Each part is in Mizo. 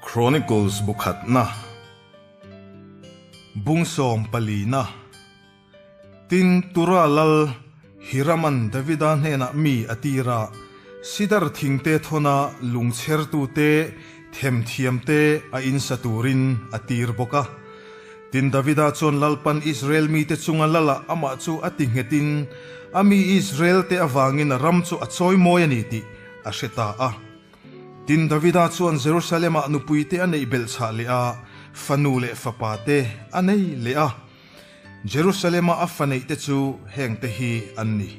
Chronicles bu khatna Bung sawmpalina Tin, Tura lal Hiraman Davida hnenah mi a tir a, Sidar thingte thawna lungchhertute themthiamte a insa turin a tir bawk a. Tin, Davida chuan Lalpan Israel mite chunga lalah amah chu a ti nghetin a mi Israelte avangin a ram chu a chawimawi a ni tih a hre ta a. Tin, Davida chuan Jerusalem-ah nupuite a neih belhchhah leh a, fanu leh fapate a nei leh a. Jerusalem-a a fa neihte chu hengte hi an ni,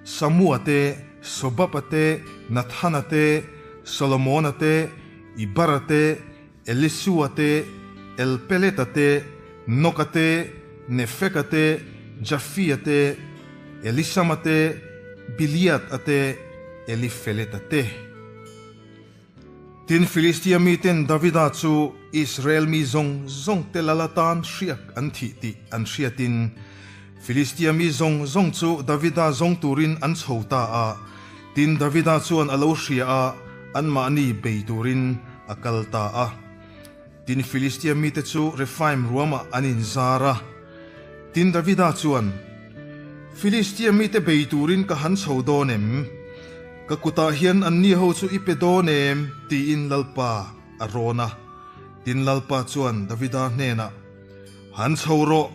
Samua te, Sobaba te, Nathana te, Solomona te, Ibara te, Elisua te, Elpeleta te, Noka te, Nefeka te, Jafia te, Elisama te, Biliad-a te, Elifeleta te. Tin, Filistia miten Davida chu Israel mi zawng zawngte lal atan hriak an thih tih an hriatin, Filistia mi zawng zawng chu Davida zawng turin an chho ta a. Tin, Davida chuan a lo hria a, anmahni bei turin a kal ta a. Tin, Filistia mite chu Refaim ruamah an inzar a. Tin, Davida chuan, Filistia mite bei turin ka han chho dawn em? Ka kutah hian anni ho chu i pe dawn em? tiin Lalpa a rawn a. Tin, Lalpa chuan Davida hnenah, Han chho rawh,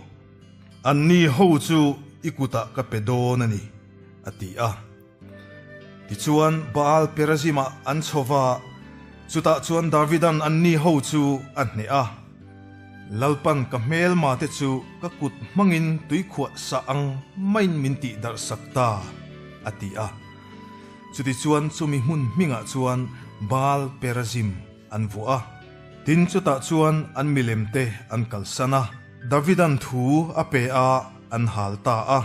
anni ho chu i kutah ka pe dawn a ni, a ti a. Tichuan, Baal Perazimah an chho va, chutah chuan Davidan anni ho chu a hneh a. Lalpan ka hmelma te chu ka kut hmangin tuikhuah sah ang maiin min tih darh sak ta, a ti a. Chutichuan chumi hmun hmingah chuan Baal Perazim an vuah a. Tin, chutah chuan an milem te an kalsan a, Davidan thu a pe a, an hal ta a.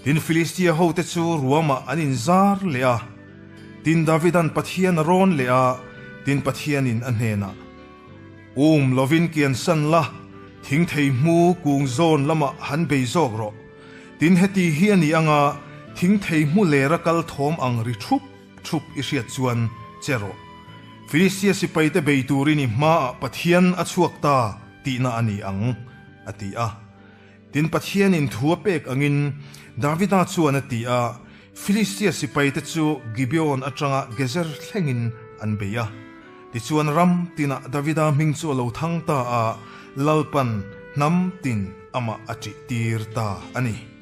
Tin, Filistia hote chu ruamah an inzar leh a. Tin, Davidan Pathian a rawn leh a, tin Pathianin a hnenah, Um lovin kian san la, thing thei hmu kung zawn lamah han bei zawk rawh. Tin, heti hi a ni anga thing thei hmu lera kal thawm ang ri thup thup i hriat chuan che rawh. Filistia sipaite bei turin i hmaah Pathian a chhuak ta tihna a ni ang, a ti a. Tin, Pathianin thu a pek angin Davida chuan a ti a, Filistia sipaite chu Gibeon atanga Gezer thlengin an bei a. Tichuan ram tinah Davida hming chu a lo thang ta a, Lalpan hnam tin amah a ṭih tir ta a ni.